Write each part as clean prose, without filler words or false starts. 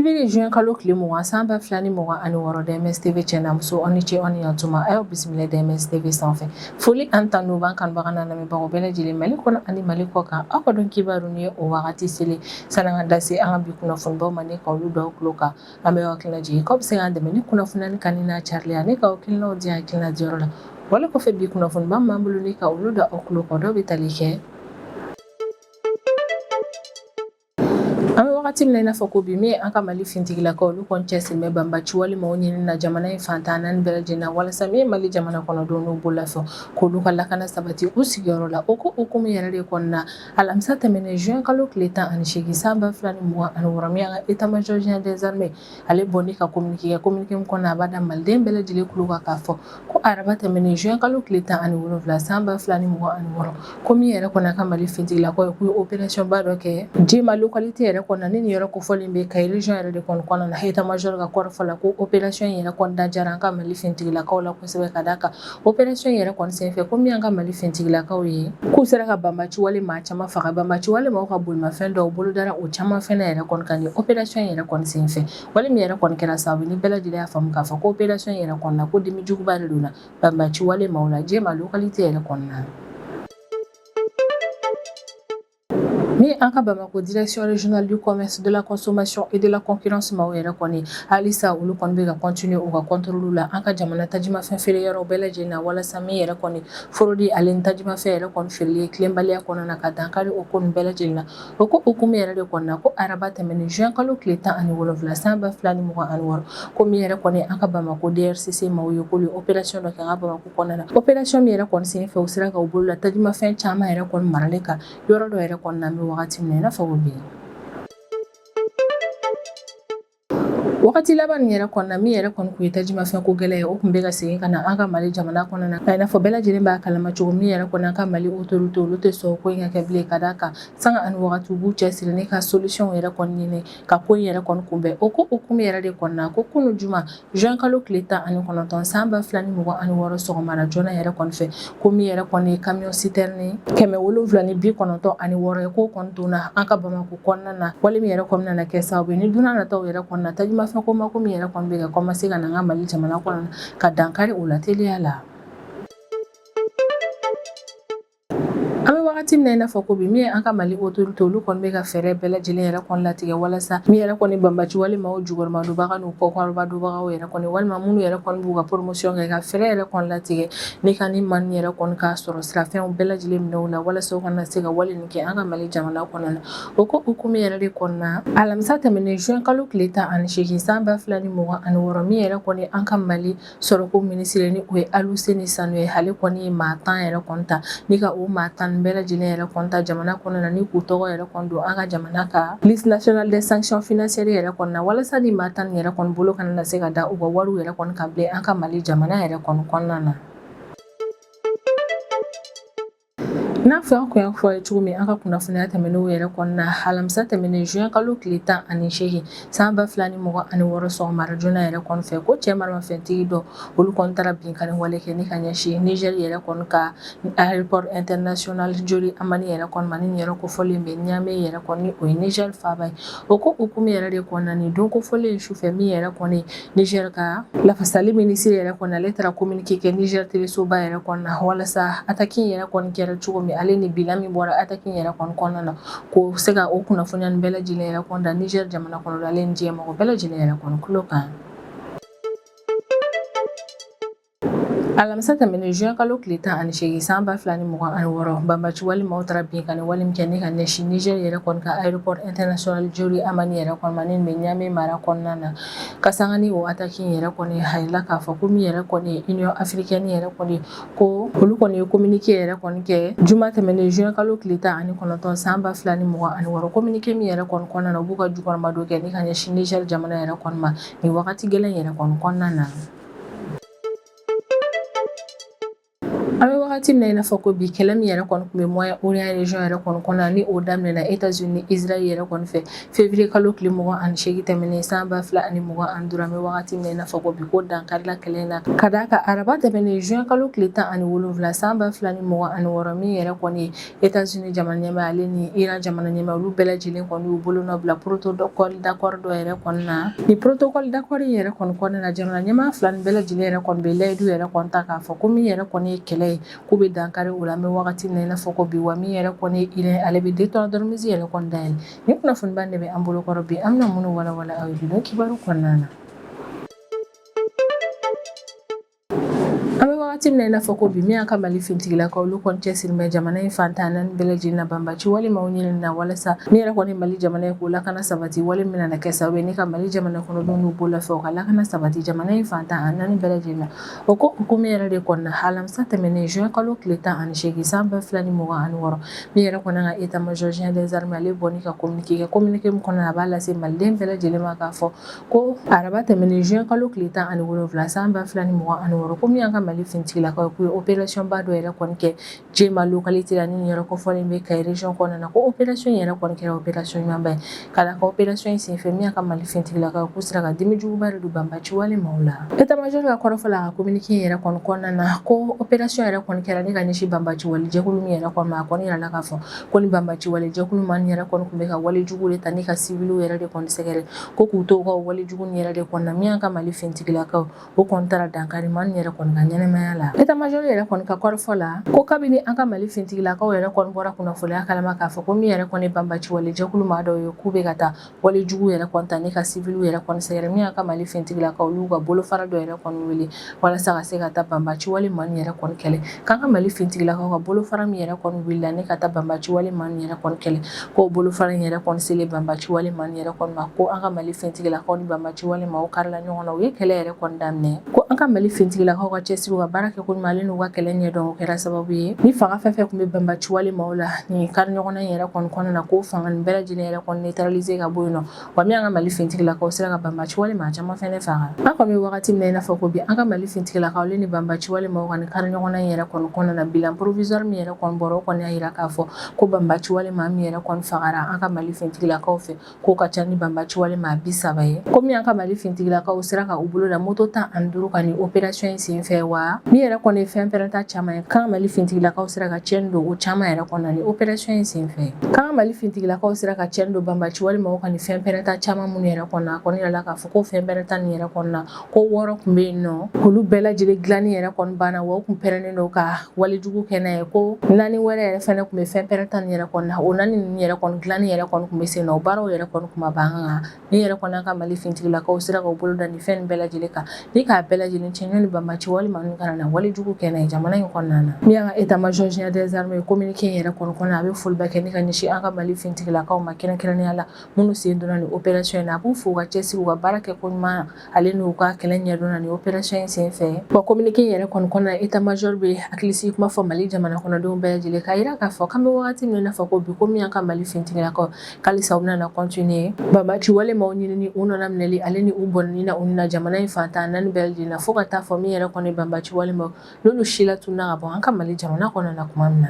Sibiri juin kalo tile 20 san 2026, DMS TV cɛ n'a muso, aw ni ce, aw ni yantuma. A y'aw bisimila DMS TV sanfɛ. Foli ani tanu b'an kanubaga n'a lamɛnbagaw bɛɛ lajɛlen, Mali kɔnɔ ani Mali kɔ kan. Aw ka dɔn kibaru ni ye o wagati selen. Sani an ka da se an ka bi kunnafonibaw ma ni ka olu da aw tulo kan, an bɛ aw hakilina jigin k'aw bɛ se k'an dɛmɛ ni kunnafoniya kanu n'a carili ani k'aw hakilinaw di hakilina diyɔrɔ la. Wale kɔfɛ, bi kunnafoniba min b'an bolo ni ka olu da aw tulo kan, dɔw bɛ tali kɛ: an bɛ wagati min na i n'a fɔ ko bi, min ye an ka Mali fintigilakaw, olu kɔni cɛsiri bɛ banbaci walemaw ɲini na jamana in fan 14 bɛɛ lajɛlen na, walasa min ye Mali jamana kɔnɔdenw n'u bololafɛnw, k'olu ka lakana sabati u sigiyɔrɔ la. O ko hukumu yɛrɛ de kɔnɔna, alamisa tɛmɛnen juin kalo tile 18 san 2026, min y'an ka état major général des armées, ale bɔ ni ka communiqué kɛ. Communiqué min kɔnɔ, a b'a da maliden bɛɛ lajɛlen tulo kan k'a fɔ ko araba tɛmɛnen juin kalo tile 17 san 2026, ko min yɛrɛ kɔni ka Mali fintigilakaw ye, k'u ye opération ba dɔ kɛ Jema localité yɛrɛ kɔnɔna ni nin yɔrɔ kofɔlen bɛ Kayi région yɛrɛ de kɔni kɔnɔna na. État major ka kɔrɔfɔ la, ko opération yɛrɛ kɔni da diyara an ka Mali fintigilakaw la kosɛbɛ, ka d'a kan opération yɛrɛ kɔni senfɛ, ko min y'an ka Mali fintigilakaw ye, k'u sera ka banbaci wale maa caman faga, banbaci wale maaw ka bolimafɛn dɔw bolodara o caman fɛnɛ yɛrɛ kɔni kan nin opération yɛrɛ kɔni senfɛ. Wale min yɛrɛ kɔni kɛra sababu ni bɛɛ lajɛlen y'a faamu k'a fɔ ko opération yɛrɛ kɔnɔna na, ko dimi juguba de donna banbaci wale maaw la Jema localité yɛrɛ kɔnɔna. Min an ka Bamako direction régionale du commerce, de la consommation et de la concurrence maaw yɛrɛ kɔni, halisa olu kɔni bɛ ka continuer u ka contrôle la an ka jamana tajimafɛn feere yɔrɔ bɛɛ lajɛlen na, walasa min yɛrɛ kɔni fraude ale ni tajimafɛn yɛrɛ kɔni feereli ye tilenbaliya kɔnɔna na, ka dankari o ko ninnu bɛɛ lajɛlen na. O ko hukumu yɛrɛ de kɔnɔna, ko araba tɛmɛnen juin kalo tile 17 san 2026, ko min yɛrɛ kɔni an ka Bamako DRCC maaw ye, k'olu ye opération dɔ kɛ an ka Bamako kɔnɔna na. Opération min yɛrɛ kɔni senfɛ, u sera ka u bolo la tajimafɛn caman yɛrɛ kɔni maralen kan yɔrɔ dɔ yɛrɛ kɔnɔna. An bɛ wagati min na i n'a fɔ ko bi, wagati laban nin yɛrɛ kɔnɔna, min yɛrɛ kɔni kun ye tajimafɛn ko gɛlɛn ye, o tun bɛ ka segin ka na an ka Mali jamana kɔnɔna na. I n'a fɔ bɛɛ lajɛlen b'a kalama cogo min yɛrɛ kɔni, an ka Mali autorité, olu tɛ sɔn ko in ka kɛ bilen, ka d'a kan sanga ani wagati u b'u cɛsiri ni ka solution yɛrɛ kɔni ɲini ka ko in yɛrɛ kɔni kunbɛn. O ko hukumu yɛrɛ de kɔnɔna, ko kunu juma juin kalo tile 19 san 2026, sɔgɔmada joona yɛrɛ kɔni fɛ, ko min yɛrɛ kɔni ye camion citerne 796 ye, k'o kɔni donna an ka Bamakɔ kɔnɔna na. Wale min yɛrɛ kɔni nana kɛ sababu ye ni dunan nataw yɛrɛ kɔnɔna, tajimafɛn ko mako min yɛrɛ kɔni bɛ ka commencer ka na an ka Mali jamana kɔnɔna, ka dankari o la teliya la. An bɛ wagati min na i n'a fɔ ko bi, min ye an ka Mali autorité, olu kɔni bɛ ka fɛɛrɛ bɛɛ lajɛlen yɛrɛ kɔni latigɛ, walasa min yɛrɛ kɔni banbaci wale maaw jukɔrɔmadonbaga n'u kɔkɔrɔmadonbagaw yɛrɛ kɔni, walima minnu yɛrɛ kɔni b'u ka promotion kɛ, ka fɛɛrɛ yɛrɛ kɔni latigɛ ni ka ni maa ninnu yɛrɛ kɔni ka sɔrɔ sirafɛnw bɛɛ lajɛlen minɛ u la, walasa u kana se ka wale nin kɛ an ka Mali jamana kɔnɔna na. O ko hukumu yɛrɛ de kɔnɔna, alamisa tɛmɛnen juin kalo tile 18 san 2026, min yɛrɛ kɔni an ka Mali sɔrɔko minisiri, ni o ye Aluseni Sanu ye, ale kɔni ye maa 10 yɛrɛ kɔni ta, ni ka o maa 10 bɛɛ lajɛlen yɛrɛ kɔni ta jamana kɔnɔna na, ni k'u tɔgɔ yɛrɛ kɔni don an ka jamana ka liste nationale des sanctions financières yɛrɛ kɔnɔna na, walasa ni maa 10 yɛrɛ kɔni bolo kana na se ka da u ka wariw yɛrɛ kɔni kan bilen an ka Mali jamana yɛrɛ kɔni kɔnɔna na. N'a fɔ an kun y'a fɔ a ye cogo min an ka kunnafoniya tɛmɛnenw yɛrɛ kɔnɔna, alamisa tɛmɛnen juin kalo tile 18 san 2026, sɔgɔmada joona yɛrɛ kɔni fɛ, ko cɛ maramafɛntigi dɔ, olu kɔni taara binkanni wale kɛ ni ka ɲɛsin Niger yɛrɛ kɔni ka aéroport international Diori Hamani yɛrɛ kɔni ma, ni nin yɔrɔ kofɔlen bɛ Niamey yɛrɛ kɔni, o ye Niger faaba ye. O ko hukumu yɛrɛ de kɔnɔna, nin don kofɔlen sufɛ, min yɛrɛ kɔni Niger ka lafasali minisiri yɛrɛ kɔni, ale taara communiqué kɛ Niger telesoba yɛrɛ kɔnɔna na, walasa attaque in yɛrɛ kɔni kɛra cogo min, ale ni bilan min bɔra attaque in yɛrɛ kɔni kɔnɔna na, k'o se ka o kunnafoniya nin bɛɛ lajɛlen yɛrɛ kɔni da Niger jamana kɔnɔ, ale ni diɲɛ mɔgɔ bɛɛ lajɛlen yɛrɛ kɔni tulo kan. Alamisa tɛmɛnen juin kalo tile 18 san 2026, banbaci wale maaw taara binkanni wale min kɛ ni ka ɲɛsin Niger yɛrɛ kɔni ka aéroport international Diori Hamani yɛrɛ kɔni ma, ni bɛ Niamey mara kɔnɔna na, ka sanga ni o attaque in yɛrɛ kɔni, a yirala k'a fɔ ko min yɛrɛ kɔni ye Union africaine yɛrɛ kɔni, ko olu kɔni ye communiqué yɛrɛ kɔni kɛ juma tɛmɛnen juin kalo tile 19 san 2026. Communiqué min yɛrɛ kɔni kɔnɔna na, u b'u ka jukɔrɔmadon kɛ ni ka ɲɛsin Niger jamana yɛrɛ kɔni ma nin wagati gɛlɛn yɛrɛ kɔni kɔnɔna na. An bɛ wagati wagati min na i n'a fɔ ko bi, kɛlɛ min yɛrɛ kɔni tun bɛ Moyen Orient région yɛrɛ kɔni kɔnɔ, ni o daminɛna États-Unis ni Israël yɛrɛ kɔni fɛ février kalo tile 28 tɛmɛnen san 2025, an bɛ wagati min na i n'a fɔ ko bi, ko dankarila kɛlɛ in na ka d'a kan araba tɛmɛnen juin kalo tile 17 san 2026, min yɛrɛ kɔni ye États-Unis jamana ɲɛmaa ale ni Iran jamana ɲɛmaa, olu bɛɛ lajɛlen kɔni y'u bolonɔ bila protocole d'accord dɔ yɛrɛ kɔni na. Ni protocole d'accord in yɛrɛ kɔni kɔnɔna na, jamana ɲɛmaa fila nin bɛɛ lajɛlen yɛrɛ kɔni bɛ layidu yɛrɛ kɔni ta k'a fɔ ko min yɛrɛ kɔni ye kɛlɛ ye, k'u bɛ dankari o la an bɛ wagati min na i n'a fɔ ko bi, wa min yɛrɛ kɔni ye Iran, ale bɛ détroit d'Ormuz yɛrɛ kɔni dayɛlɛ. Ni kunnafoniba de bɛ an bolokɔrɔ bi, an bɛna minnu walawala aw ye bi don kibaru kɔnɔna na. An bɛ wagati min na i n'a fɔ ko bi, min y'an ka Mali finitigilakaw, olu kɔni cɛsiri bɛ jamana in fan 14 bɛɛ lajɛlen na banbaci walemaw ɲinini na, walasa min yɛrɛ kɔni Mali jamana ye, k'o lakana sabati, wale min nana kɛ sababu ye ni ka Mali jamana kɔnɔdenw n'u bolofɛnw ka lakana sabati jamana in fan 14 bɛɛ lajɛlen na. O ko hukumu yɛrɛ de kɔnɔna, alamisa tɛmɛnen juin kalo tile 18 san 2026, min yɛrɛ kɔni ka état major général des armées, ale bɔ ni ka communiqué kɛ. Communiqué min kɔnɔna, a b'a lase Maliden bɛɛ lajɛlen ma k'a fɔ ko araba tɛmɛnen juin kalo tile 17 san 2026, ko min y'an ka Mali finitigilakaw ye, k'u ye opération ba dɔ yɛrɛ kɔni kɛ Jema localité la, ni yɔrɔ kofɔlen bɛ Kayi région kɔnɔna na. Ko opération yɛrɛ kɔni kɛra opération ɲumanba ye, ka d'a kan opération in senfɛ, min y'an ka Mali finitigilakaw ye, k'u sera ka dimi juguba de don banbaci wale maaw la. État major ka kɔrɔfɔ la, a ka communiqué yɛrɛ kɔni kɔnɔna na, ko opération yɛrɛ kɔni kɛra ni ka ɲɛsin banbaci wale jɛkulu min yɛrɛ kɔni ma, a kɔni yirala k'a fɔ ko ni banbaci wale jɛkulu maa nin yɛrɛ kɔni tun bɛ ka wale jugu de ta ni ka civiliw yɛrɛ de kɔni sɛgɛrɛ, ko k'u to u ka wale jugu nin yɛrɛ de kɔnɔna, min y'an ka Mali finitigilakaw, o kɔni taara dankari maa nin yɛrɛ kɔni ka ɲɛnamaya la. État major yɛrɛ kɔni ka kɔrɔfɔ la, ko kabini an ka Mali finitigilakaw yɛrɛ kɔni bɔra kunnafoniya kalama k'a fɔ ko min yɛrɛ kɔni banbaci wale jɛkulu maa dɔw ye, k'u bɛ ka taa wale jugu yɛrɛ kɔni ta ni ka civiliw yɛrɛ kɔni sɛgɛrɛ, min y'an ka Mali finitigilakaw, olu ka bolofara dɔ yɛrɛ kɔni wele walasa ka se ka taa banbaci wale maa nin yɛrɛ kɔni kɛlɛ. K'an ka Mali finitigilakaw ka bolofara min yɛrɛ kɔni wulila ni ka taa banbaci wale maa nin yɛrɛ kɔni kɛlɛ, ko bolofara in yɛrɛ kɔni selen banbaci wale maa nin yɛrɛ kɔni ma, ko an ka Mali finitigilakaw ni banbaci wale maaw karila ɲɔgɔn na, u ye kɛlɛ yɛrɛ kɔni daminɛ. Ko an ka Mali finitigilakaw ka cɛsiri, ka baara kɛ ko ɲuman ale n'u ka kɛlɛ ɲɛdɔn, o kɛra sababu ye ni fanga fɛn fɛn tun bɛ banbaci wale maaw la nin kari ɲɔgɔnna in yɛrɛ kɔni kɔnɔna na, ko fanga nin bɛɛ lajɛlen yɛrɛ kɔni neutraliser ka bɔ yen nɔ. Wa min y'an ka Mali finitigilakaw sera ka banbaci wale maa caman fɛnɛ faga. An kɔni bɛ wagati min na i n'a fɔ ko bi, an ka Mali finitigilakaw ale ni banbaci wale maaw ka nin kari ɲɔgɔnna in yɛrɛ kɔni kɔnɔna na, bilan provisoire min yɛrɛ kɔni bɔra, o kɔni y'a yira k'a fɔ ko banbaci wale maa min yɛrɛ kɔni fagara an ka Mali finitigilakaw fɛ, k'o ka ca ni banbaci wale maa 30 ye. Ko min y'an ka Mali finitigilakaw sera ka u bolo da moto 15 kan nin opération in senfɛ, wa min yɛrɛ kɔni ye fɛn pɛrɛnta caman ye, k'an ka Mali finitigilakaw sera ka tiɲɛni don o caman yɛrɛ kɔnɔna nin opération in senfɛ. K'an ka Mali finitigilakaw sera ka tiɲɛni don banbaci wale maaw ka nin fɛn pɛrɛnta caman minnu yɛrɛ kɔnɔna, a kɔni yirala k'a fɔ ko fɛn pɛrɛnta nin yɛrɛ kɔnɔna, ko 6 tun bɛ yen nɔ, olu bɛɛ lajɛlen dilanni yɛrɛ kɔni banna, wa u tun pɛrɛnnen don ka walejugu kɛ n'a ye. Ko 4 wɛrɛ yɛrɛ fɛnɛ tun bɛ fɛn pɛrɛnta nin yɛrɛ kɔnɔna, o 4 ninnu yɛrɛ kɔni dilanni yɛrɛ kɔni tun bɛ sen na, o baaraw yɛrɛ kɔni tun ma ban. Kan ni yɛrɛ kɔni an ka Mali finitigilakaw sera k'u bolo da nin fɛn nin bɛɛ lajɛlen kan ni k'a bɛɛ lajɛlen tiɲɛ, ɲɔni banbaci walima ninnu kana na walejugu kɛ n'a ye jamana in kɔnɔna na. Min y'an ka état major général des armées, communiqué in yɛrɛ kɔni kɔnɔ, a bɛ foliba kɛ ni ka ɲɛsin an ka Mali finitigilakaw ma, kɛrɛnkɛrɛnnenya la minnu sen donna nin opération in na. A b'u fo u ka cɛsiri, u ka baara kɛ ko ɲuman ale n'u ka kɛlɛ ɲɛdɔn na nin opération in senfɛ. Wa communiqué in yɛrɛ kɔni kɔnɔna, état major bɛ hakilisigi kuma fɔ Mali jamana kɔnɔdenw bɛɛ lajɛlen k'a yira k'a fɔ k'an bɛ wagati min na i n'a fɔ ko bi, ko min y'an ka Mali finitigilakaw, k'alisa u bɛna na continuer banbaci wale maaw ɲinini, u nana minɛli ale ni u bɔnɛni na u na jamana in fan 14 bɛɛ lajɛlen na, fo ka taa fɔ min yɛrɛ kɔni banbaci wale maaw n'olu si latununna ka bɔ an ka Mali jamana kɔnɔna na tuma min na.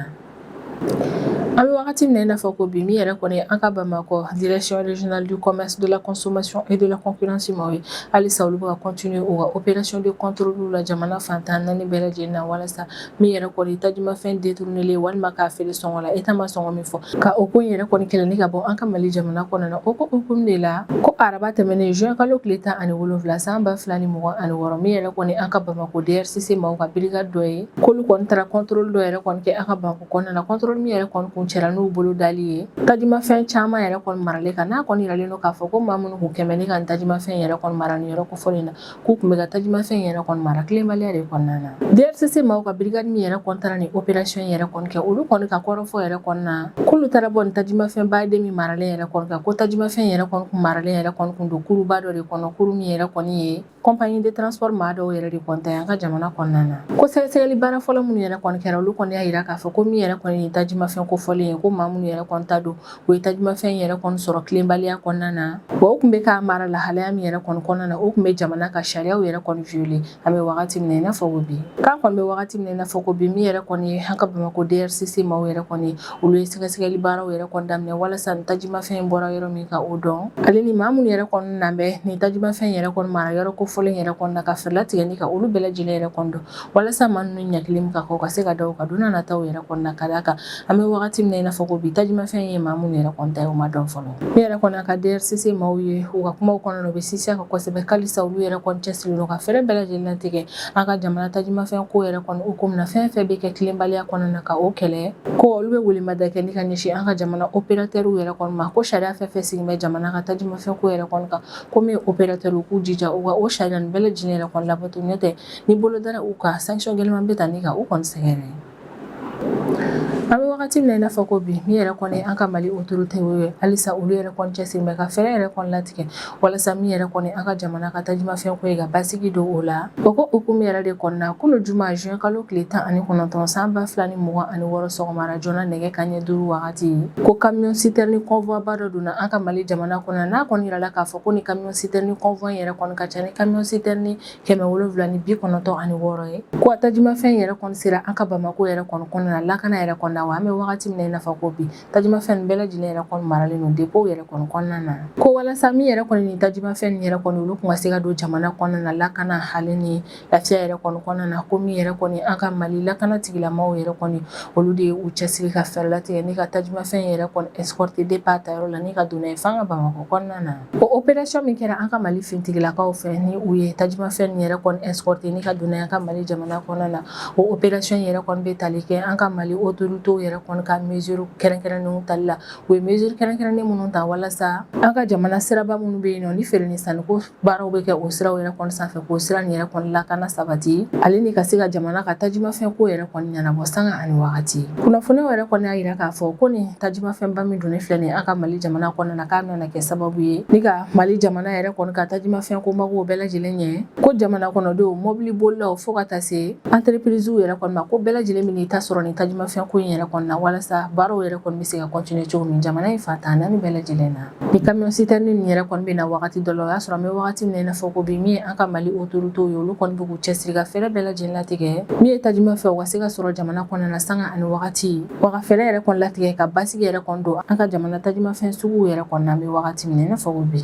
An bɛ wagati min na i n'a fɔ ko bi, min yɛrɛ kɔni an ka Bamakɔ direction régionale du commerce, de la consommation et de la concurrence maaw ye, halisa olu bɛ ka continuer u ka opération de contrôle la jamana fan 14 bɛɛ lajɛlen na, walasa min yɛrɛ kɔni tajumafɛn détourné walima k'a feere sɔngɔ la État ma sɔngɔ min fɔ, ka o ko in yɛrɛ kɔni kɛlɛ ni ka bɔ an ka Mali jamana kɔnɔna na. O ko hukumu de la, ko araba tɛmɛnen juin kalo tile 17 san 2026, min yɛrɛ kɔni an ka Bamakɔ DRCC maaw ka brigade dɔ ye, k'olu kɔni taara contrôle dɔ yɛrɛ kɔni kɛ an ka Bamakɔ kɔnɔna na, contrôle min yɛrɛ kɔni kuncɛra n'u bolo dali ye tajumafɛn caman yɛrɛ kɔni maralen kan. N'a kɔni yiralen don k'a fɔ ko maa minnu kun kɛmɛ ni ka tajumafɛn yɛrɛ kɔni mara nin yɔrɔ kofɔlen na, k'u tun bɛ ka tajumafɛn yɛrɛ kɔni mara tilenbaliya de kɔnɔna na. DRCC maaw ka brigade min yɛrɛ kɔni taara nin opération yɛrɛ kɔni kɛ, olu kɔni ka kɔrɔfɔ yɛrɛ kɔni na, k'olu taara bɔ nin tajumafɛn baden min maralen yɛrɛ kɔni kan, ko tajumafɛn yɛrɛ kɔni kun maralen yɛrɛ kɔni kun don kuruba dɔ de kɔnɔ, kuru min yɛrɛ kɔni ye compagnie de transport maa dɔw yɛrɛ de kɔni ta ye an ka jamana kɔnɔna na. Ko sɛgɛsɛgɛli baara fɔlɔ minnu yɛrɛ kɔni kɛra, olu kɔni y'a yira k'a fɔ ko min yɛrɛ kɔni ye tajimafɛn kofɔlen ye, ko maa minnu yɛrɛ kɔni ta don, u ye tajimafɛn yɛrɛ kɔni sɔrɔ tilenbaliya kɔnɔna na, wa u tun bɛ k'a mara lahalaya min yɛrɛ kɔni kɔnɔna na, o tun bɛ jamana ka sariyaw yɛrɛ kɔni violer. An bɛ wagati min na i n'a fɔ ko bi, k'an kɔni bɛ wagati min na i n'a fɔ ko bi, min yɛrɛ kɔni ye an ka Bamakɔ DRCC maaw yɛrɛ kɔni ye, olu ye sɛgɛsɛgɛli baaraw yɛrɛ kɔni daminɛ walasa nin tajimafɛn in bɔra yɔrɔ min ka o dɔn, ale ni maa minnu yɛrɛ kɔni nan bɛ nin tajimafɛn yɛrɛ kɔni mara yɔrɔ kofɔlen yɛrɛ kɔni na, ka fɛɛrɛ latigɛ ni ka olu bɛɛ lajɛlen yɛrɛ kɔni dɔn, walasa maa ninnu ɲangili min ka kan, o ka se ka da u kan don n'a nataw yɛrɛ kɔni na. Ka d'a kan an bɛ wagati min na i n'a fɔ ko bi, tajimafɛn ye maa minnu yɛrɛ kɔni ta ye, o ma dɔn fɔlɔ. Min yɛrɛ kɔni a ka DRCC maaw ye, u ka kumaw kɔnɔna na, u bɛ sinsin a kan kosɛbɛ halisa olu yɛrɛ kɔni cɛsirilen don ka fɛɛrɛ bɛɛ lajɛlen latigɛ an ka jamana tajimafɛn ko yɛrɛ kɔni hukumu na, fɛn fɛn bɛ kɛ tilenbaliya kɔnɔna na, ka o kɛlɛ. Ko olu bɛ welemada kɛ ni ka ɲɛsin an ka jamana opérateurw yɛrɛ kɔni ma, ko sariya fɛn fɛn sigilen bɛ jamana ka tajimafɛn ko yɛrɛ kɔni kan, ko min opérateurw k'u jija u ka o sariya nin bɛɛ lajɛlen yɛrɛ kɔni labato, n'o tɛ ni bolo dara u kan, sanction gɛlɛnman bɛ ta ni ka u kɔni sɛgɛrɛ. An bɛ wagati min na i n'a fɔ ko bi, min yɛrɛ kɔni an ka Mali autorité ye, halisa olu yɛrɛ kɔni cɛsiri bɛ ka fɛɛrɛ yɛrɛ kɔni latigɛ walasa min yɛrɛ kɔni an ka jamana ka tajimafɛn ko ye, ka basigi don o la. O ko hukumu yɛrɛ de kɔnɔna, kunun juma juin kalo tile 19 san 2026, sɔgɔmara joona nɛgɛ kanɲɛ 5 wagati, ko camion citerne convoi ba dɔ donna an ka Mali jamana kɔnɔ. N'a kɔni yirala k'a fɔ ko ni camion citerne convoi yɛrɛ kɔni ka ca ni camion citerne 796 ye, ko a tajimafɛn yɛrɛ kɔni sera an ka Bamakɔ yɛrɛ kɔni kɔnɔna na lakana yɛrɛ kɔnɔna na. Wa an bɛ wagati min na i n'a fɔ ko bi, tajimafɛn bɛɛ lajɛlen yɛrɛ kɔni maralen don dépôt yɛrɛ kɔni kɔnɔna na. Ko walasa min yɛrɛ kɔni ni tajimafɛn nin yɛrɛ kɔni, olu tun ka se ka don jamana kɔnɔna na lakana hali ni lafiya yɛrɛ kɔni kɔnɔna na, ko min yɛrɛ kɔni an ka Mali lakana tigilamaw yɛrɛ kɔni, olu de ye u cɛsiri ka fɛɛrɛ latigɛ ni ka tajimafɛn yɛrɛ kɔni escorter depuis a tayɔrɔ la ni ka don n'a ye f'an ka Bamakɔ kɔnɔna na. O opération min kɛra an ka Mali finitigilakaw fɛ, ni u ye tajimafɛn nin yɛrɛ kɔni escorter ni ka don n'a ye an ka Mali jamana kɔnɔna na, o opération yɛrɛ kɔni bɛ tali kɛ an ka Mali autorités yɛrɛ kɔni ka mesure kɛrɛnkɛrɛnnenw tali la. U ye mesure kɛrɛnkɛrɛnnen minnu ta walasa an ka jamana siraba minnu bɛ yen nɔ, ni feere ni sanniko baaraw bɛ kɛ o siraw yɛrɛ kɔni sanfɛ, k'o sira nin yɛrɛ kɔni lakana sabati, ale ni ka se ka jamana ka tajimafɛn ko yɛrɛ kɔni ɲɛnabɔ sanga ani wagati. Kunnafoniyaw yɛrɛ kɔni y'a yira k'a fɔ ko nin tajimafɛnba min donnen filɛ nin an ka Mali jamana kɔnɔna na, k'a bɛna kɛ sababu ye ni ka Mali jamana yɛrɛ kɔni ka tajimafɛn ko mago bɛɛ lajɛlen ɲɛ, ko jamana kɔnɔdenw, mɔbili bolilaw, fo ka taa se entreprise yɛrɛ kɔni ma, ko bɛɛ lajɛlen bɛn'i ta sɔrɔ nin tajimafɛn ko in yɛrɛ kɔni na, walasa baaraw yɛrɛ kɔni bɛ se ka continuer cogo min jamana in fan tan naani bɛɛ lajɛlen na. Ni camion citerne nin yɛrɛ kɔni bɛ na wagati dɔ la, o y'a sɔrɔ an bɛ wagati min na i n'a fɔ ko bi, min ye an ka Mali autorités ye, olu kɔni bɛ k'u cɛsiri ka fɛɛrɛ bɛɛ lajɛlen latigɛ min ye tajimafɛn u ka se ka sɔrɔ jamana kɔnɔna na sanga ani wagati, wa ka fɛɛrɛ yɛrɛ kɔni latigɛ ka basigi yɛrɛ kɔni don an ka jamana tajimafɛn suguw yɛrɛ kɔni na, an bɛ wagati min na i n'a fɔ ko bi.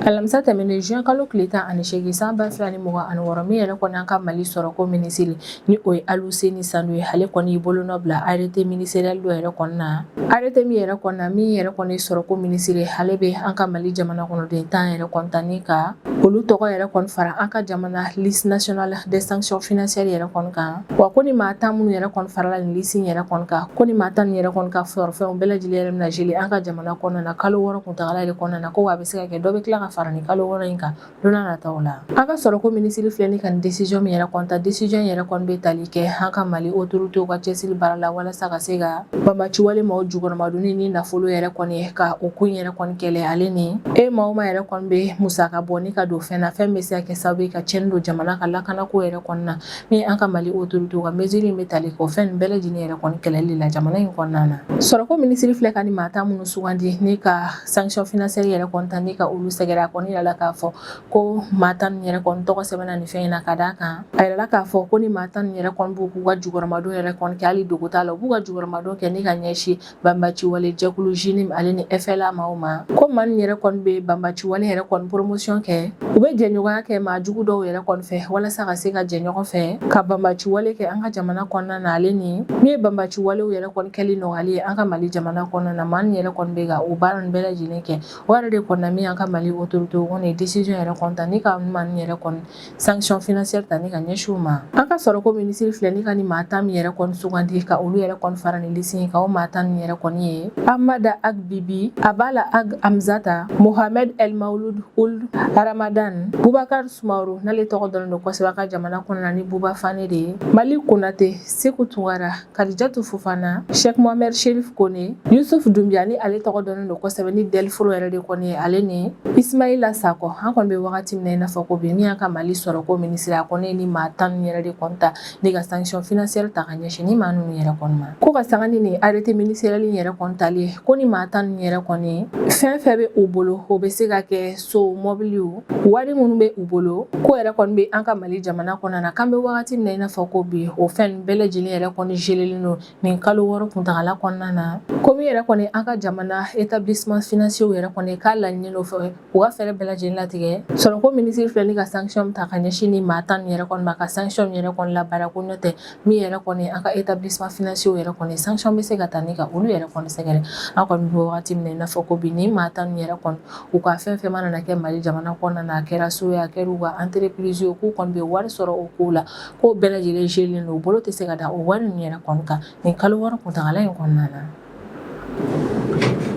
Alamisa tɛmɛnen juin kalo tile 18 san 2026, min yɛrɛ kɔni an ka Mali sɔrɔko minisiri, ni o ye Aluseni Sanu ye, ale kɔni y'i bolonɔ bila arrêté ministériel dɔ yɛrɛ kɔni na, arrêté min yɛrɛ kɔni na, min yɛrɛ kɔni sɔrɔko minisiri, ale bɛ an ka Mali jamana kɔnɔden 10 yɛrɛ kɔni ta ni ka olu tɔgɔ yɛrɛ kɔni fara an ka jamana liste nationale des sanctions financières yɛrɛ kɔni kan. Wa ko ni maa 10 minnu yɛrɛ kɔni farala nin liste yɛrɛ kɔni kan, ko ni maa 10 nin yɛrɛ kɔni ka sɔrɔfɛnw bɛɛ lajɛlen yɛrɛ bɛna geler an ka jamana kɔnɔna na kalo 6 kuntagala yɛrɛ kɔnɔna na, ko wa a bɛ se ka kɛ dɔ bɛ tila ka fara nin kalo 6 in kan don n'a nataw la. An ka sɔrɔko minisiri filɛ ni ka nin décision min yɛrɛ kɔni ta, décision yɛrɛ kɔni bɛ tali kɛ an ka Mali autorités ka cɛsiri baara la walasa ka se ka banbaanciwale maaw jukɔrɔmadonni ni nafolo yɛrɛ kɔni ka o ko in yɛrɛ kɔni kɛlɛ, ale ni e maa o maa yɛrɛ kɔni bɛ musaka bɔ ni ka don fɛn na, fɛn bɛ se ka kɛ sababu ye ka tiɲɛni don jamana ka lakanako yɛrɛ kɔni na. Min an ka Mali autorités ka mesure in bɛ tali kɛ o fɛn nin bɛɛ lajɛlen yɛrɛ kɔni kɛlɛli la jamana in kɔnɔna na. Sɔrɔko minisiri filɛ ka ni maa 10 minnu sugandi ni ka sanction financière yɛrɛ kɔni ta ni ka olu sɛgɛrɛ, a kɔni yirala k'a fɔ ko maa 10 nin yɛrɛ kɔni tɔgɔ sɛbɛnna nin fɛn in na, ka d'a kan a yirala k'a fɔ ko ni maa 10 nin yɛrɛ kɔni b'u k'u ka jukɔrɔmadon yɛrɛ kɔni kɛ, hali dogo t'a la, u b'u ka jukɔrɔmadon kɛ ni ka ɲɛsin banbaci wale jɛkulu JNIM ale ni FLA maaw ma, ko maa nin yɛrɛ kɔni bɛ banbaci wale yɛrɛ kɔni promotion kɛ, u bɛ jɛɲɔgɔnya kɛ maa jugu dɔw yɛrɛ kɔni fɛ walasa ka se ka jɛ ɲɔgɔn fɛ ka banbaci wale kɛ an ka jamana kɔnɔna na, ale ni min ye banbaci walew yɛrɛ kɔni kɛli nɔgɔyali ye an ka Mali jamana kɔnɔna na. Maa nin yɛrɛ kɔni bɛ ka o baara nin bɛɛ lajɛlen kɛ, o yɛrɛ de kɔnɔna, min an ka Mali autorité kɔni décision yɛrɛ kɔni ta ni ka maa nin yɛrɛ kɔni sanction financière ta ni ka ɲɛsin u ma. An ka sɔrɔko minisiri filɛ ni ka ni maa 10 min yɛrɛ kɔni sugandi ka olu yɛrɛ kɔni fara ni liste in kan, o maa 10 nin yɛrɛ kɔni ye Amada Ag Bibi, Abala Ag Amzata, Mohamed El Maouloud Ould Ramadan, Boubacar Soumaoro, n'ale tɔgɔ dɔnnen don kosɛbɛ a ka jamana kɔnɔna ni Buba Fane de ye, Mali Konate, Seku Tunkara, Kadijatu Fofana, Sheikh Mohamed Sherif Kone, Yusuf Dumbuya, ni ale tɔgɔ dɔnnen don kosɛbɛ ni Delfro yɛrɛ de kɔni ye, ale ni Ismail Ismaila Sakɔ, an kɔni bɛ wagati min na i n'a fɔ ko bi, min y'an ka Mali sɔrɔko minisiri, a kɔni ye ni maa 10 ninnu yɛrɛ de kɔni ta ni ka sanction financière ta ka ɲɛsin ni maa ninnu yɛrɛ kɔni ma. Ko ka sanga ni nin arrêté ministériel in yɛrɛ kɔni tali ye, ko ni maa 10 ninnu yɛrɛ kɔni, fɛn fɛn bɛ u bolo, o bɛ se ka kɛ so, mɔbiliw, wari minnu bɛ u bolo, ko yɛrɛ kɔni bɛ an ka Mali jamana kɔnɔna na, k'an bɛ wagati min na i n'a fɔ ko bi, o fɛn bɛɛ lajɛlen yɛrɛ kɔni gelelen don nin kalo 6 kuntagala kɔnɔna na. Ko min yɛrɛ kɔni an ka jamana établissement financier yɛrɛ kɔni k'a laɲini o fɛ, u ka fɛɛrɛ bɛɛ lajɛlen latigɛ. Sɔrɔko minisiri filɛ ni ka sanction ta ka ɲɛsin ni maa 10 yɛrɛ kɔni ma, ka sanction yɛrɛ kɔni labaara, ko n'o tɛ min yɛrɛ kɔni an ka établissement financier yɛrɛ kɔni, sanction bɛ se ka ta ni ka olu yɛrɛ kɔni sɛgɛrɛ. An kɔni bɛ wagati min na i n'a fɔ ko bi, ni maa 10 yɛrɛ kɔni, u ka fɛn fɛn mana na kɛ Mali jamana kɔnɔna na, a kɛra so ye, a kɛra u ka entreprise ye, k'u kɔni bɛ wari sɔrɔ o ko la, k'o bɛɛ lajɛlen gelelen don, u bolo tɛ se ka da o wari ninnu yɛrɛ kɔni kan nin kalo 6 kuntagala in kɔnɔna na.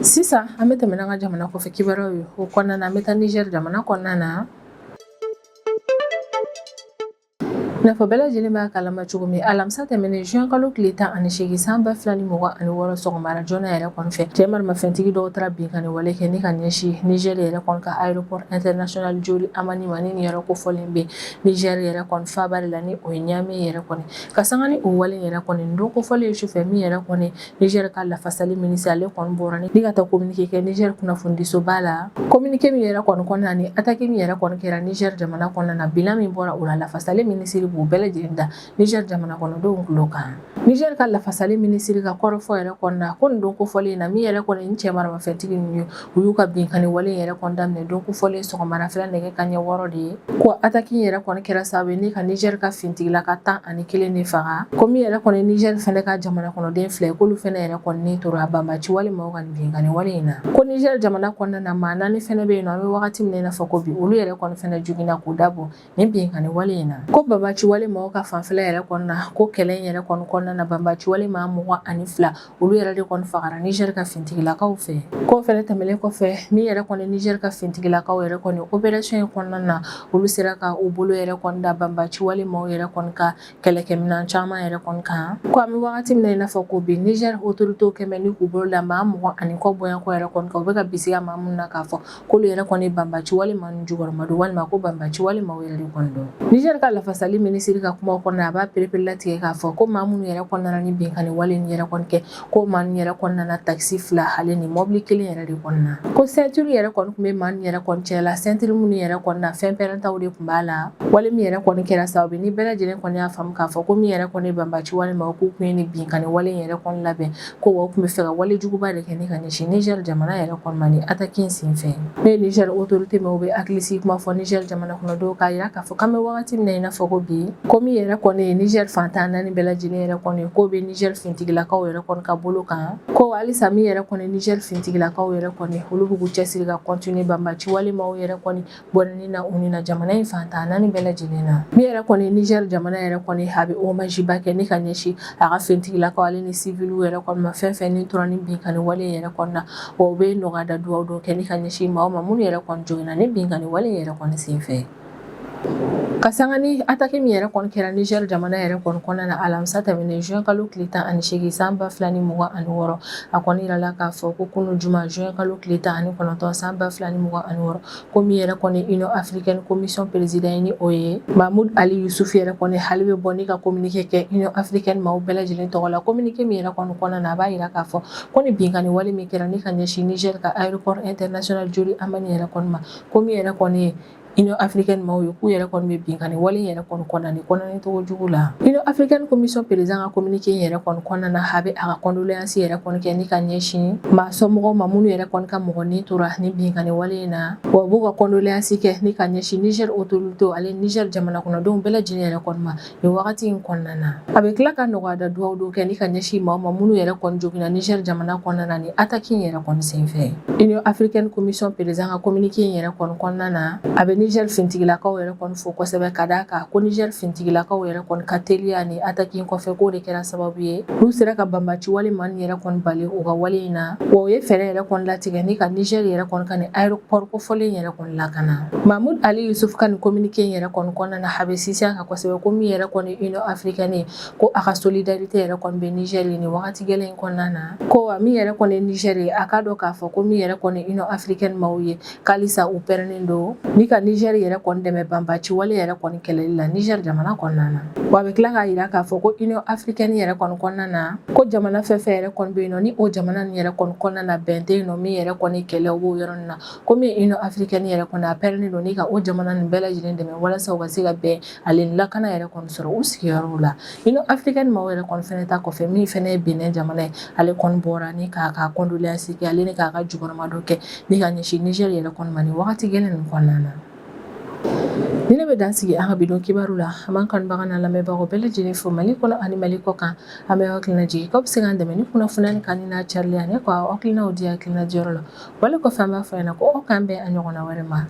Sisan an bɛ tɛmɛ n'an ka jamana kɔfɛ kibaruyaw ye. O kɔnɔna na, an bɛ taa Niger jamana kɔnɔna na. I n'a fɔ bɛɛ lajɛlen b'a kalama cogo min, alamisa tɛmɛnen juin kalo tile 18 san 2026 sɔgɔmara joona yɛrɛ kɔni fɛ, cɛ maramafɛntigi dɔw taara binkanni wale kɛ ni ka ɲɛsin Niger yɛrɛ kɔni ka aéroport international Diori Hamani ma, ni nin yɔrɔ kofɔlen bɛ Niger yɛrɛ kɔni faaba de la, ni o ye Niamey yɛrɛ kɔni. Ka sanga ni o wale yɛrɛ kɔni don kofɔlen sufɛ, min yɛrɛ kɔni Niger ka lafasali minisiri, ale kɔni bɔra ni ka taa communiqué kɛ Niger kunnafonidisoba la. Communiqué min yɛrɛ kɔni kɔnɔna ni attaque min yɛrɛ kɔni kɛra Niger jamana kɔnɔna na, bilan min bɔra o la, lafasali minisiri b'o bɛɛ lajɛlen da Niger jamana kɔnɔdenw tulo kan. Niger ka lafasali minisiri ka kɔrɔfɔ yɛrɛ kɔnɔna, ko nin don kofɔlen in na, min yɛrɛ kɔni ni cɛ maramafɛntigi ninnu ye, u y'u ka binkanni wale yɛrɛ kɔni daminɛ don kofɔlen sɔgɔmara fɛla nɛgɛ kanɲɛ 6 de ye. Ko attaque in yɛrɛ kɔni kɛra sababu ye ni ka Niger ka finitigilaka 11 de faga. Ko min yɛrɛ kɔni Niger fɛnɛ ka jamana kɔnɔden 2, k'olu fɛnɛ yɛrɛ kɔni ni tora banbaci wale maaw ka binkanni wale in na. Ko Niger jamana kɔnɔna na, maa 4 fɛnɛ bɛ yen nɔ, an bɛ wagati min na i n'a fɔ ko bi, olu yɛrɛ kɔni fɛnɛ joginna k'u dabɔ nin binkanni wale in na. Ko banbaci wale maaw ka fanfɛla yɛrɛ kɔnɔna na, ko kɛlɛ in yɛrɛ kɔni kɔnɔna na, banbaci wale maa 22, olu yɛrɛ de kɔni fagara Niger ka finitigilakaw fɛ. K'o fɛnɛ tɛmɛnen kɔfɛ, min yɛrɛ kɔni Niger ka finitigilakaw yɛrɛ kɔni, opération in kɔnɔna na, olu sera ka u bolo yɛrɛ kɔni da banbaci wale maaw yɛrɛ kɔni ka kɛlɛkɛminɛn caman yɛrɛ kɔni kan. Ko an bɛ wagati min na i n'a fɔ ko bi, Niger autorités kɛmɛ ni k'u bolo da maa 20 ani kɔ bɔɲɔgɔnko yɛrɛ kɔni kan, u bɛ ka bisigiya maa minnu na k'a fɔ k'olu yɛrɛ kɔni banbaci wale maa ninnu jukɔrɔma don, walima ko banbaci wale maaw yɛrɛ de kɔni don. Niger ka lafasali minisiri ka kuma kɔnɔna, a b'a pereperelatigɛ k'a fɔ ko maa minnu yɛrɛ kɔni nana ni binkanni wale in yɛrɛ kɔni kɛ, ko maa ninnu yɛrɛ kɔni nana takisi 2 ale ni mɔbili 1 yɛrɛ de kɔni na. Ko ceinture yɛrɛ kɔni tun bɛ maa ninnu yɛrɛ kɔni cɛ la, ceinture minnu yɛrɛ kɔni na, fɛn pɛrɛntaw de tun b'a la. Wale min yɛrɛ kɔni kɛra sababu ni bɛɛ lajɛlen kɔni y'a faamu k'a fɔ ko min yɛrɛ kɔni banbaci wale maaw k'u tun ye ni binkanni wale in yɛrɛ kɔni labɛn, ko wa u tun bɛ fɛ ka wale juguba de kɛ ni ka ɲɛsin Niger jamana yɛrɛ kɔni ma ni attaque in senfɛ. Ne ye Niger autorité maaw bɛ hakilisigi kuma fɔ Niger jamana kɔnɔdenw k'a jira k'a fɔ k'an bɛ wagati min na i n'a fɔ ko bi, ko min yɛrɛ kɔni ye Niger fan 14 bɛɛ lajɛlen yɛrɛ kɔni, k'o bɛ Niger finitigilakaw yɛrɛ kɔni ka bolo kan. Ko halisa min yɛrɛ kɔni Niger finitigilakaw yɛrɛ kɔni, olu b'u cɛsiri ka continuer banbaci wale maaw yɛrɛ kɔni bɔnɛni na u ni na jamana in fan 14 bɛɛ lajɛlen na. Min yɛrɛ kɔni Niger jamana yɛrɛ kɔni, a bɛ hommage ba kɛ ni ka ɲɛsin a ka finitigilakaw ale ni civiliw yɛrɛ kɔni ma, fɛn fɛn ni tora ni binkanni wale yɛrɛ kɔni na. Wa u bɛ nɔgɔya da dugawu dɔ kɛ ni ka ɲɛsin maaw ma minnu yɛrɛ kɔni joginna ni binkanni wale yɛrɛ kɔni senfɛ. Ka sanga ni attaque min yɛrɛ kɔni kɛra Niger jamana yɛrɛ kɔni kɔnɔna na alamisa tɛmɛnen juin kalo tile 18 san 2026, a kɔni yirala k'a fɔ ko kunun juma juin kalo tile 19 san 2026, ko min yɛrɛ kɔni Union africaine commission président ye, ni o ye Mahmoud Ali Youssouf yɛrɛ kɔni, hali bɛ bɔ ni ka communiqué kɛ Union africaine maaw bɛɛ lajɛlen tɔgɔ la. Communiqué min yɛrɛ kɔni kɔnɔna na, a b'a yira k'a fɔ ko ni binkanni wale min kɛra ni ka ɲɛsin Niger ka aéroport international Diori Hamani yɛrɛ kɔni ma, ko min yɛrɛ kɔni ye Union africaine maaw ye, k'u yɛrɛ kɔni bɛ binkanni wale yɛrɛ kɔni kɔnɔna ni kɔnɔna cogo jugu la. Union africaine commission président ka communiqué yɛrɛ kɔni kɔnɔna na, a bɛ a ka condoléance yɛrɛ kɔni kɛ ni ka ɲɛsin maa somɔgɔw ma minnu yɛrɛ kɔni ka mɔgɔ ni tora ni binkanni wale in na. Wa u b'u ka condoléance kɛ ni ka ɲɛsin Niger autorité ale Niger jamana kɔnɔdenw bɛɛ lajɛlen yɛrɛ kɔni ma nin wagati in kɔnɔna na. A bɛ tila ka nɔgɔya da dugawu dɔw kɛ ni ka ɲɛsin maaw ma minnu yɛrɛ kɔni joginna Niger jamana kɔnɔna na ni attaque in yɛrɛ kɔni senfɛ. Union africaine commission président ka communiqué in yɛrɛ kɔni kɔnɔna na, a bɛ Niger fintigilakaw yɛrɛ kɔni fo kosɛbɛ, ka d'a kan ko Niger fintigilakaw yɛrɛ kɔni ka teliya ni attaque in kɔfɛ, k'o de kɛra sababu ye n'u sera ka banbaci wale maa nin yɛrɛ kɔni bali u ka wale in na. Wa u ye fɛɛrɛ yɛrɛ kɔni latigɛ ni ka Niger yɛrɛ kɔni ka nin aéroport kofɔlen yɛrɛ kɔni lakana. Mahmoud Ali Youssouf ka nin communiqué in yɛrɛ kɔni kɔnɔna na, a bɛ sinsin a kan kosɛbɛ ko min yɛrɛ kɔni Union africaine ye, ko a ka solidarité yɛrɛ kɔni bɛ Niger ye nin wagati gɛlɛn in kɔnɔna na. Ko wa min yɛrɛ kɔni ye Niger ye, a k'a dɔn k'a fɔ ko min yɛrɛ kɔni Union africaine maaw ye, k'alisa u pɛrɛnnen don ni ka Niger yɛrɛ kɔni dɛmɛ banbaci wale yɛrɛ kɔni kɛlɛli la Niger jamana kɔnɔna na. Wa a bɛ tila k'a jira k'a fɔ ko Union africaine yɛrɛ kɔni kɔnɔna na, ko jamana fɛn fɛn yɛrɛ kɔni bɛ yen nɔ, ni o jamana nin yɛrɛ kɔni kɔnɔna na bɛn tɛ yen nɔ, min yɛrɛ kɔni kɛlɛ o b'o yɔrɔ nin na, ko min ye Union africaine yɛrɛ kɔni, a pɛrɛnnen don ni ka o jamana nin bɛɛ lajɛlen dɛmɛ walasa u ka se ka bɛn ale ni lakana yɛrɛ kɔni sɔrɔ u sigiyɔrɔw la. Union africaine maaw yɛrɛ kɔni fɛnɛ ta kɔfɛ, min fɛnɛ ye Benin jamana ye, ale kɔni bɔra ni k'a ka condoléance kɛ, ale ni k'a ka jukɔrɔmadon kɛ ni ka ɲɛsin Niger yɛrɛ kɔni ma nin wagati gɛlɛn nin kɔnɔna na. Ni ne bɛ dan sigi an ka bi don kibaru la. An b'an kanubaga n'an lamɛnbagaw bɛɛ lajɛlen fo Mali kɔnɔ ani Mali kɔ kan. An bɛ hakilina jigin k'aw bɛ se k'an dɛmɛ ni kunnafoniya kanuni n'a carili ani k'aw hakilinaw di hakilina diyɔrɔ la. Wale kɔfɛ, an b'a fɔ ɲɛna ko aw k'an bɛn a ɲɔgɔnna wɛrɛ ma.